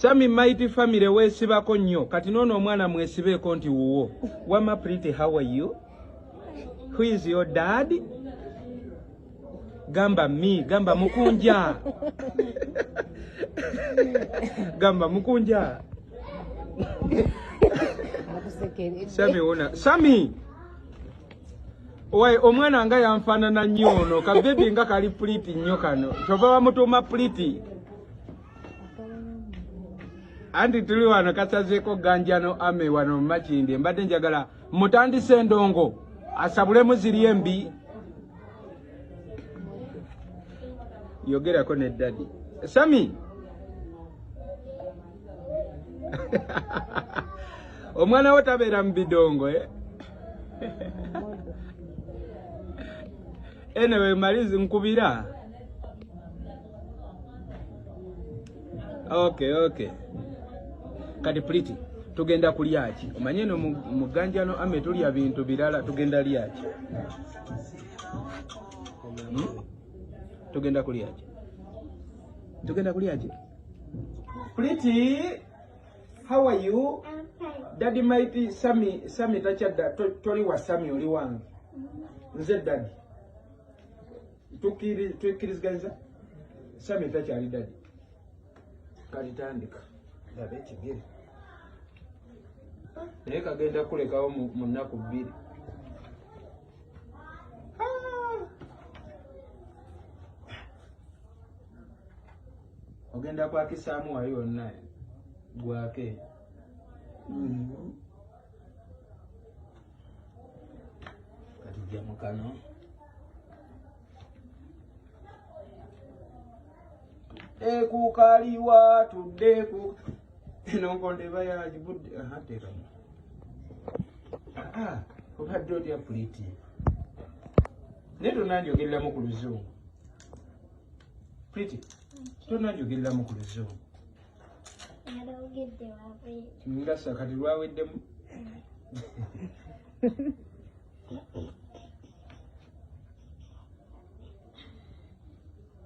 Sami Mighty family weesibako nnyo kati noono omwana mwesibeeko nti wuwo. Wama Pretty, how are you? Who is your dad? Gamba me, gamba mukunja. Gamba mukunja. Sami wona. Sami. Owaye omwana nga yanfaanana nnyo ono ka baby nga kali pretty nnyo kano. Kyova bamutuuma Pretty. Anti tuli wano kasazeeko ganjano ame wano mu Makindye mbadde njagala mutandise endongo asabulemu ziri embi. Yogerako ne daddy. Sami. Omwana wo tabeera mu bidongo eh? Anyway, malizi nkubira. Okay, okay. Kati Pretty, tugenda kulya ki? Omanye no mu ganjano ame tulya bintu birala, tugenda lya ki? Tugenda kulya ki? Tugenda kulya ki? Pretty, how are you? I'm fine. Daddy Mighty, Sami, Sami tachadda, toli wa Sami oli wange. Nze daddy. Tukkiriziganyisa? Sami takyali daddy. Kati tandika. Laba ekigere. Naye kagenda kulekawo mu nnaku bbiri. Ogenda kwakisaamu wali wonna gwake. Kati jja mu kano. Ekukaliwa tudde ku eno nkonde eba yagivudde. Aha, teekamu. Ah, obadde otya Pretty? Naye tonnanjogereramu ku luzungu. Pretty, tonnanjogereramu ku luzungu. Nalogedde wabweru. Ngasa kati lwaweddemu.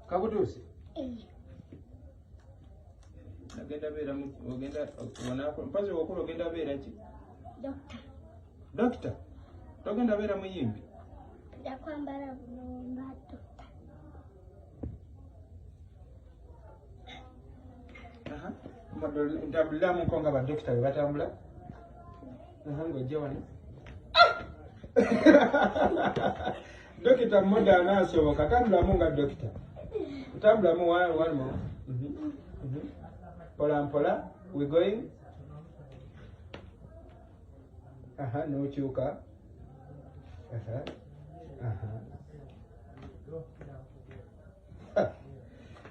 Kakutuuse? Agenda beera ogenda mpazi okula ogenda beera ki? Dokita. Dokita? Togenda beera muyimbi? Nja kwambala buno nga dokita. Aha. Ntambuliramuko nga badokita bwe batambula. Aha, ng'ojja wano. Dokita mmoja anaasoboka, tambulamu nga dokita. Tambulamu one more. Mpola mpola, we going. Aha, n'okyuka. Aha. Aha.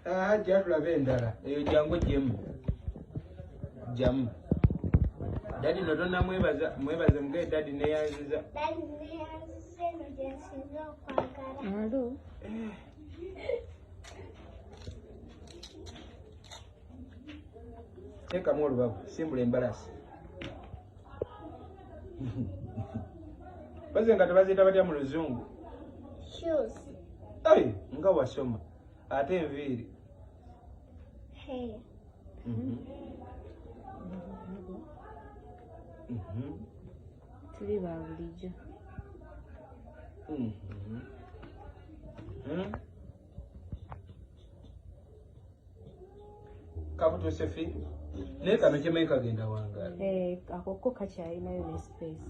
Ah, jja tulabe endala. Eyo jangu jjemu. Jjamu. Daddy no tonnamwebaza, mwebaze mugaye daddy neyanziza. Daddy neyanziza eno gye nsinga okwagala. Alo. Teekamu olubabu, simbula embalasi. Baze nga tebaziyita batya mu luzungu? Shoes. Hey, nga wasoma. Ate enviiri. Hair. Tuli ba bulijjo. Kakutuuse fi? Naye kano kyemanyi kagenda wangaala. Ako ko kakyalinayo ne space.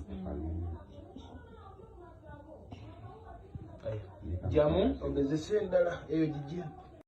Jamu ogezese endala eyo gijja.